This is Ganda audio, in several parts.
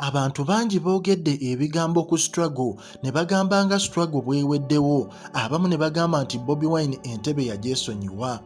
Abantu bangi boogedde ebigambo ku struggle ne bagamba nga struggle bw'eweddewo, abamu ne bagamba nti Bobi Wine entebe yagyesonyiwa.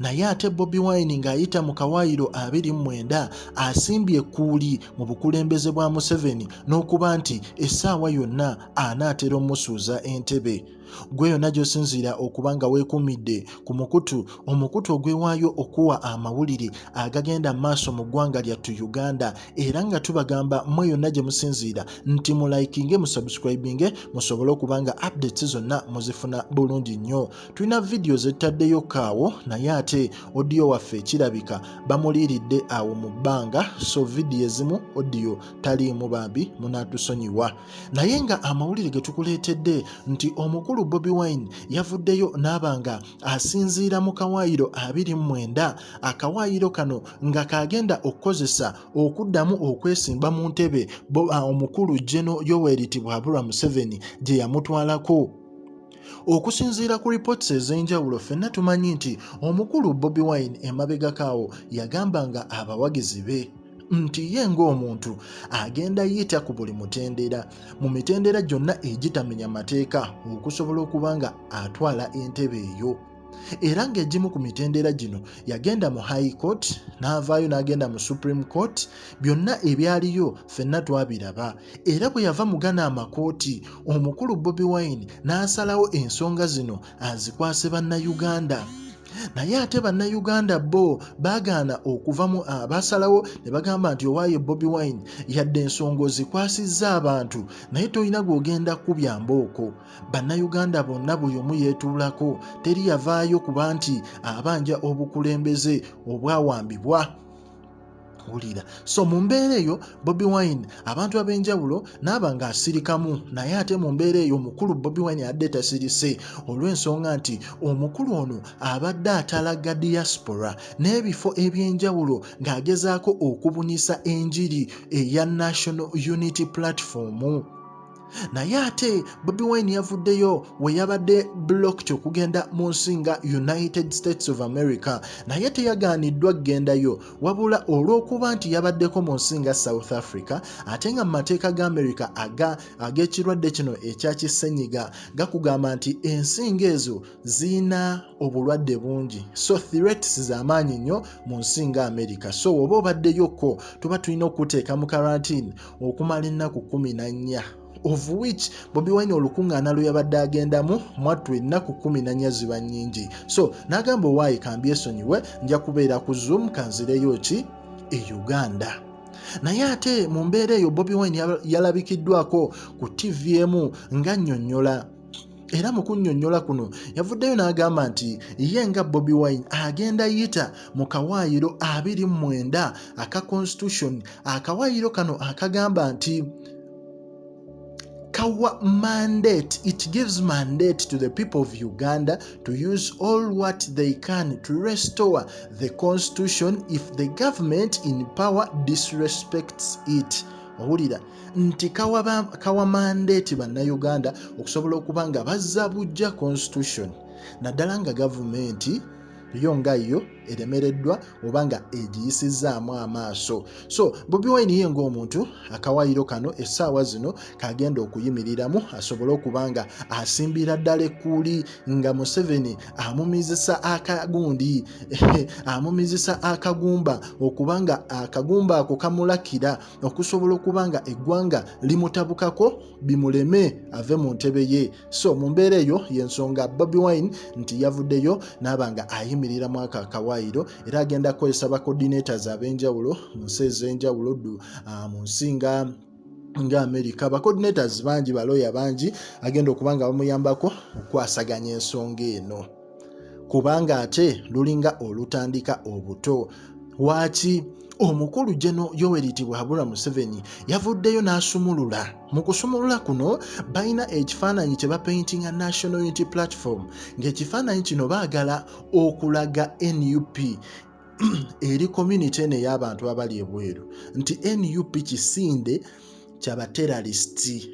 Naye ate Bobi Wine ng'ayita mu kawaayiro 29 asimbye ekkuuli mu bukulembeze bwa Museveni n'okuba nti essaawa yonna anaatera omusuuza entebe. Gwe yonna gy'osinziira okuba nga weekuumidde ku mukutu, omukutu ogwewaayo okuwa amawulire agagenda mu maaso mu ggwanga lyattu Uganda, era nga tubagamba mmwe yonna gye musinziira nti mulikinge, musubscribinge, musobole okuba nga updates zonna muzifuna bulungi nnyo. Tulina vidiyo zettaddeyo kaawo, naye ate audio waffe kirabika bamuliiridde awo mu bbanga, so vidiyo ezimu audio taliimu, bambi munaatusonyiwa. Naye nga amawulire ge tukuleetedde nti omukulu Bobi Wine yavuddeyo n'aba nga asinziira mu kawaayiro 29, akawaayiro kano nga kagenda okukozesa okuddamu okwesimba mu ntebe omukulu General Yoweri Tibuhaburwa Museveni gye yamutwalako. Okusinziira ku reports ez'enjawulo, ffenna tumanyi nti omukulu Bobi Wine emabegako awo yagamba nga abawagizi be nti ye ng'omuntu agenda yita ku buli mutendera, mu mitendera gyonna egitamenya mateeka, okusobola okuba nga atwala entebe eyo. Era ng'egimu ku mitendera gino, yagenda mu High Court, n'avaayo n'agenda mu Supreme Court. Byonna ebyaliyo ffenna twabiraba. Era bwe yava mu gano amakooti, omukulu Bobi Wine n'asalawo ensonga zino azikwase Bannayuganda. Naye ate Bannayuganda bo baagaana okuvamu, basalawo ne bagamba nti owaaye Bobi Wine, yadde ensonga ozikwasizza abantu, naye tolina gw'ogenda kubya mbooko. Bannayuganda bonna buli omu yeetuulako, teri yavaayo kuba nti abanja obukulembeze obwawambibwa. Wulira, so mu mbeera eyo Bobi Wine abantu ab'enjawulo naaba ng'asirikamu. Naye ate mu mbeera eyo omukulu Bobi Wine adde tasirise, olw'ensonga nti omukulu ono abadde atalaga diaspora n'ebifo ebyenjawulo ng'agezaako okubunyisa enjiri eya National Unity Platform. Naye ate Bobi Wine yavuddeyo we yabadde blocked okugenda mu nsi nga United States of America, naye teyagaaniddwa kugendayo, wabula olw'okuba nti yabaddeko mu nsi nga South Africa, ate nga mu mateeka ga America ag'ekirwadde kino ekya kisenyiga gakugamba nti ensi ng'ezo ziyina obulwadde bungi, so threats z'amaanyi nnyo mu nsi nga America. So oba obaddeyokko, tuba tulina okuteeka mu quarantine okumala ennaku 14, of which Bobi Wine olukuŋŋaana lwe yabadde agendamu mwattu ennaku 14 ziba nnyingi. So n'agamba, owaayi kambyesonyiwe, nja kubeera ku Zoom, kanzireyo ki e Uganda. Naye ate mu mbeera eyo Bobi Wine yalabikiddwako ku TV emu nga nnyonnyola, era mu kunnyonnyola kuno yavuddeyo n'agamba nti ye nga Bobi Wine agenda yita mu kawaayiro 29 aka constitution, akawaayiro kano akagamba nti kawa mandate, it gives mandate to the people of Uganda to use all what they can to restore the constitution if the government in power disrespects it. Owulira nti kawa mandate Bannayuganda okusobola okuba nga bazza bujja constitution, naddala nga gavumenti yo nga yo eremereddwa oba nga egiyisizzaamu amaaso. So Bobi Wine ye ng'omuntu akawaayiro kano essaawa zino kagenda okuyimiriramu asobole okuba nga asimbira ddala ekkuuli nga Museveni amumizisa akagundi, amumizisa akagumba, okuba nga akagumba ako kamulakira okusobola okuba nga eggwanga limutabukako bimuleme ave mu ntebe ye. So mu mbeera eyo yensonga Bobi Wine nti yavuddeyo n'aba nga ayimirira mu ako akawaayiro, era agenda kukozesa ba coordinators ab'enjawulo mu nsi ez'enjawulo, mu nsi nga America, ba coordinators bangi, baloya bangi agenda okuba nga bamuyambako okukwasaganya ensonga eno, kubanga ate lulinga olutandika obuto. Waaki omukulu General Yoweri Tibuhaburwa Museveni yavuddeyo n'asumulula. Mu kusumulula kuno balina ekifaananyi kye bapaintinga National Unity Platform, ng'ekifaananyi kino baagala okulaga NUP eri community eno ey'abantu abali ebweru nti NUP kisinde kyabaterrorist.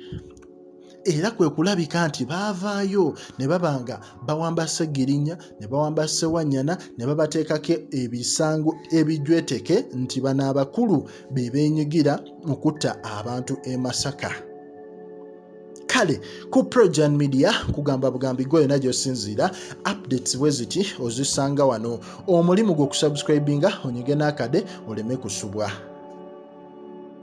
Era kwe kulabika nti baavaayo ne baba nga bawamba Ssegirinya ne bawamba Ssewanyana ne babateekako ebisango ebijweteke nti bano abakulu be beenyigira mu kutta abantu e Masaka. Kale ku Projan Media kugamba bugambi gwe yona gyosinziira updates bwe ziti ozisanga wano. Omulimu gwo kusubscribinga onyige n'akade oleme kusubwa.